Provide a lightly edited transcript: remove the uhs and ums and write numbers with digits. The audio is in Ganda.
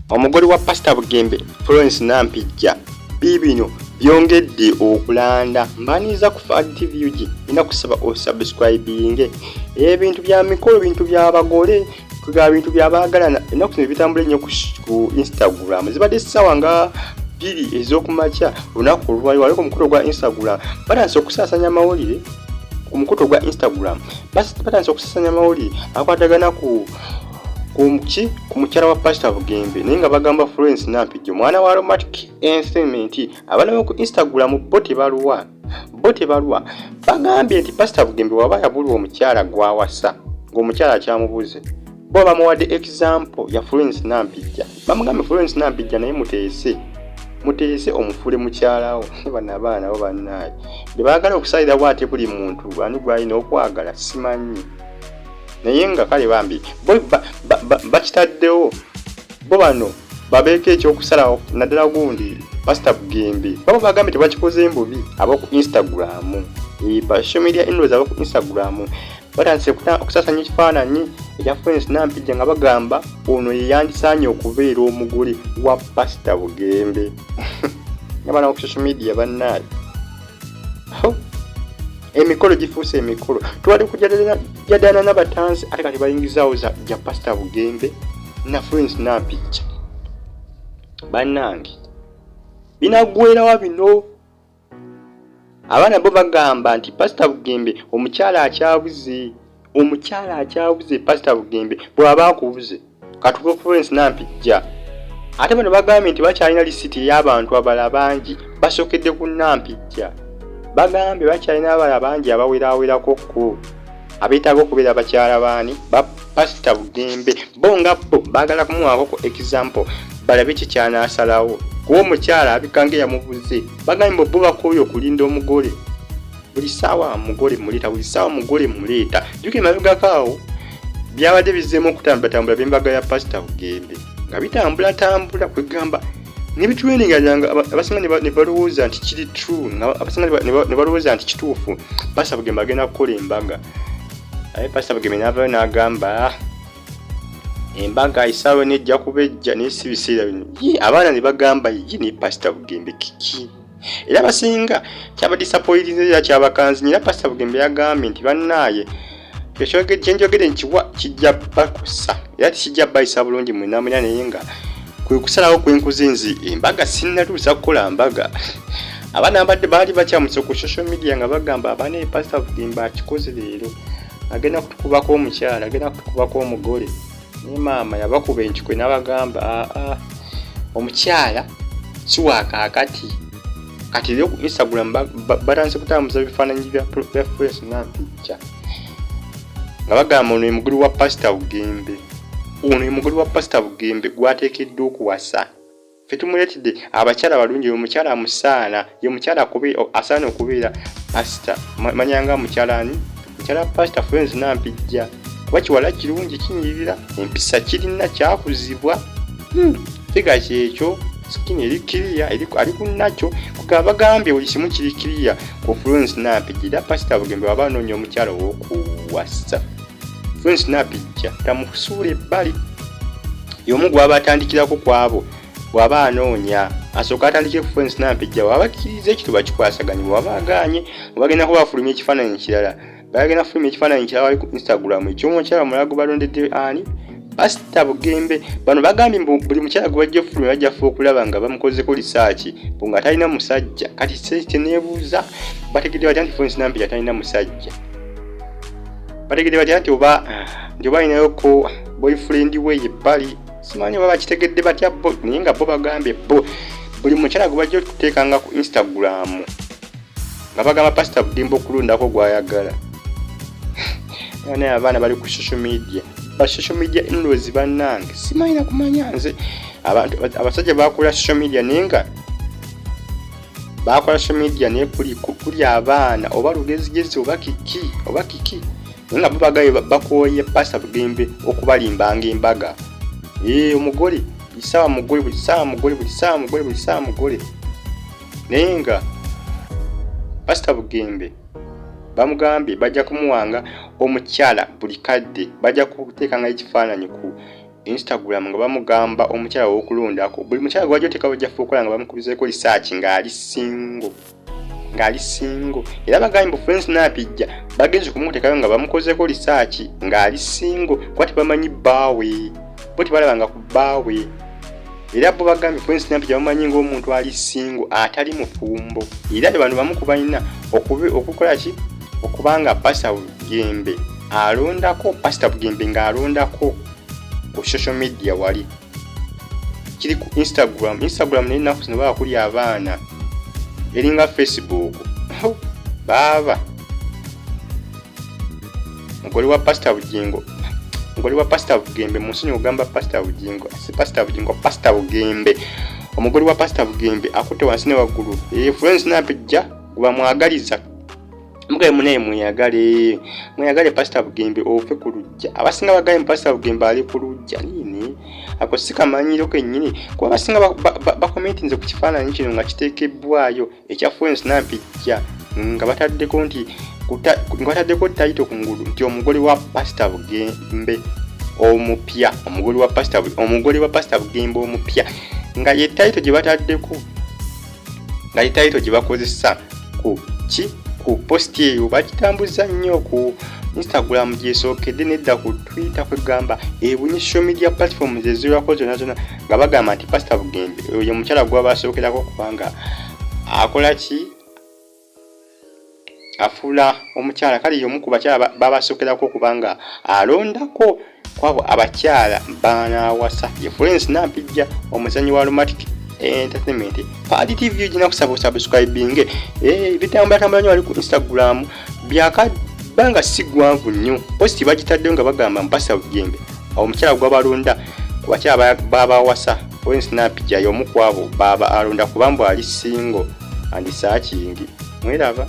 Omugole wa Pasita Bugembe, Florence Nampijja, biibino byongedde okulanda. Mbaniriza ku Fad TV UG, nina kusaba osubscribinge. Ebintu bya mikolo, bintu bya bagole, bya bintu bya baagalana. Ennaku zino bitambula ennyo ku Instagram. Zibadde ssaawa nga 2 ez'okumakya olunaku olwali wali ku mukutu gwa Instagram. Batandise okusaasanya amawulire ku mukutu gwa Instagram. Batandise okusaasanya amawulire akwatagana ku ki ku mukyala wa Pasita Bugembe, naye nga bagamba Florence Nampijja omwana wa Aromatic Entertainment. Abaana bo ku Instagram bo tebalwa, bo tebalwa. Bagambye nti Pasita Bugembe waba yabulwa omukyala gw'awasa ng'omukyala akyamubuze, bo bamuwadde example ya Florence Nampijja. Bamugambye Florence Nampijja naye muteese, muteese omufuule mukyalawo. Bano abaana bo bannaaye be baagala okusalirawo ate buli muntu ani gw'alina okwagala simanyi, naye nga kale bambi bo bakitaddewo bo bano babeeko ekyokusalawo, naddala gundi Pasita Bugembe. Babo bagambye tebakikoze mbubi. Ab'oku Instagram, ba social media inlaws ab'oku Instagram batandise okusaasanya ekifaananyi ekya Florence Nampijja nga bagamba ono ye yandisaanye okubeera omugole wa Pasita Bugembe. N'abaana ku social media bannaaye, emikolo gifuuse emikolo. Tubadde kujadana n'abatanzi ate kati bayingizaawo ja Pasita Bugembe na Florence Nampijja. Bannange, binaggwerawa bino? Abaana bo bagamba nti Pasita Bugembe omukyala akyabuze, omukyala akyabuze. Pasita Bugembe bw'aba akubuze, katuke Florence Nampijja. Ate bano bagambye nti bakyalina lisiti ey'abantu abalala bangi, basookedde ku Nampijja. Bagambye bakyalina abalala bangi abawerawerako ko abeetaaga okubeera bakyala baani ba Pasita Bugembe. Bo nga bo baagala kumuwaako ku example balabe ki kyanaasalawo, kuba omukyala abikanga eyamubuze. Bagambye bo bakooye okulinda omugole, buli ssaawa mugole muleeta, buli ssaawa mugole muleeta. Jjukira emabegako awo byabadde bizzeemu okutambulatambula by'embaga ya Pasita Bugembe nga bitambulatambula, kwegamba nebitweninganyanga abasinga ne balowooza nti kiri true, abasinga ne balowooza nti kituufu Pasita Bugembe agenda kukola embaga. Aye Pasita Bugembe n'avaayo n'agamba embaga essaawa nejja kuba ejja, naye si biseera bino. Ye abaana ne bagamba ye ne Pasita Bugembe kiki? Era abasinga kyabadisappointinze era kyabakanzi. Era Pasita Bugembe yagambye nti bannaaye, kyenjogere nkiwa kijja bakusa era tekijja bayisa bulungi mwena mwena, naye nga kwe kusalawo kwenkuze nze embaga sinnatuusa kukola mbaga. Abaana abadde baali bakyamuse ku social media nga bagamba abaana, Pasita Bugembe akikoze leero, agenda kutukubako omukyala, agenda kutukubako omugole. Naye maama yabakuba enkikwe n'abagamba aa omukyala si wakaakati. Kati eri ku Instagram batandise kutambuza bifaananyi bya Florence Nampijja nga bagamba ono ye mugole wa Pasita Bugembe, ono ye mugole wa Pasita Bugembe gwateekeddwa okuwasa. Ffe tumuleetedde abakyala balungi, ye mukyala amusaana, ye mukyala asaana okubeera pasita. Manyanga mukyala ani? Mukyala Pasita Florence Nampijja, kuba kiwala kirungi, kinyirira, empisa kirina, kyakuzibwa, figure kyekyo, skin eri clear, ali ku nakyo. Kugamba bagambye buli kimu kiri clear ku Florence Nampijja. Era Pasita Bugembe waba anoonya omukyala ow'okuwasa, Florence Nampijja tamusuula ebbali, y'omu gw'aba atandikirako ku abo. Bw'aba anoonya asooka atandike ku Florence Nampijja, bw'aba akkiriza ekyo tubakikwasaganye, bw'aba agaanye bagenda kuba bafulumya ekifaananyi kirala, bagenda kufulumya ekifaananyi kirala wali ku Instagram eky'omukyala mulala gwe balondedde ani Pasita Bugembe. Bano bagambye mbu buli mukyala gwe bajja okufulumya bajja kufa okulaba nga bamukozeko research mbu nga talina musajja. Kati kyeneebuuza, bategedde batya nti Florence Nampijja talina musajja? Bategedde batya nti oba alinayoko boyfriend we yebbali? Simanyi oba bakitegedde batya bo, naye nga bo bagambye bo buli mukyala gwe bajja okuteekanga ku Instagram nga bagamba Pasita Bugembe okulondako gw'ayagala. Naye abaana bali ku social media, ba social media inlaws bannange, simanyi nakumanya nze. Abantu abasajja bakola social media, naye nga bakola social media naye kuli abaana oba lugezigezi oba kiki oba kiki, naye nga bo bagambye bakooye Pasita Bugembe okubalimbanga embaga. Ee, omugole buli ssaawa mugole, buli ssaawa mugole, buli ssaawa mugole, buli ssaawa mugole. Naye nga Pasita Bugembe bamugambye bajja kumuwanga omukyala buli kadde, bajja kuteekanga ekifaananyi ku Instagram nga bamugamba omukyala ow'okulondako. Buli mukyala gwajja oteekawo Jaffe okola nga bamukubizeeko research ng'ali single, ng'ali single. Era bagambye mbu Florence Nampijja bagenze okumuteekayo nga bamukozeeko research ng'ali single, kuba tebamanyi bbaawe, bo tebalabanga ku bbaawe. Era bo bagambye Florence Nampijja bamumanyi ng'omuntu ali single, atali mufumbo. Era be bano bamu ku balina okukola ki, okubanga Pasita Bugembe alondako, Pasita Bugembe ng'alondako ku social media, wali kiri ku Instagram. Instagram naye ennaku zino baba kuli abaana eringa Facebook. Baaba mugole wa Pasita Bugingo, omugole wa Pasita Bugembe, munsonyi ogamba Pasita Bugingo, si Pasita Bugingo, Pasita Bugembe, omugole wa Pasita Bugembe akutte wansi ne waggulu. Florence Nampijja gwebamwagaliza. Mugabe munaye, mweyagale, mweyagale. Pasita Bugembe ove ku lujja. Abasinga bagaye mu Pasita Bugembe ali ku lujja nini, ako si kamanyiro kennyini, kuba abasinga bakomentinze ku kifaananyi kino nga kiteekebbwayo ekya Florence Nampijja, nga bataddeko nti nga bataddeko title ku ngulu nti omugole wa Pasita Bugembe omupya, omugole wa Pasita Bugembe omupya, nga ye title gye bataddeko, nga ye title gye bakozesa ku ki, ku post eyo. Bagitambuza nnyo ku Instagram gyesookedde, nedda ku Twitter, kwegamba ebunye social media platforms ezirwako zonna zonna, nga bagamba nti Pasita Bugembe oyo mukyala gwabasookerako kubanga akola ki, afuula omukyala. Kale y'omu ku bakyala babasookerako kubanga alondako kwabo abakyala banaawasa, ye Florence Nampijja, omuzanyi wa Romantic Entertainment. Padi TV gina kusaba osubscribinge. Bitambulatambula nnyo wali ku Instagram, byakabanga si gwanvu nnyo. Post bagitaddeyo nga bagamba Mpasa Bugembe omukyala gwabalonda ku bakyala babawasa, Florence Nampijja y'omu ku abo baba alonda, kuba mbu ali single and searching. Mweraba.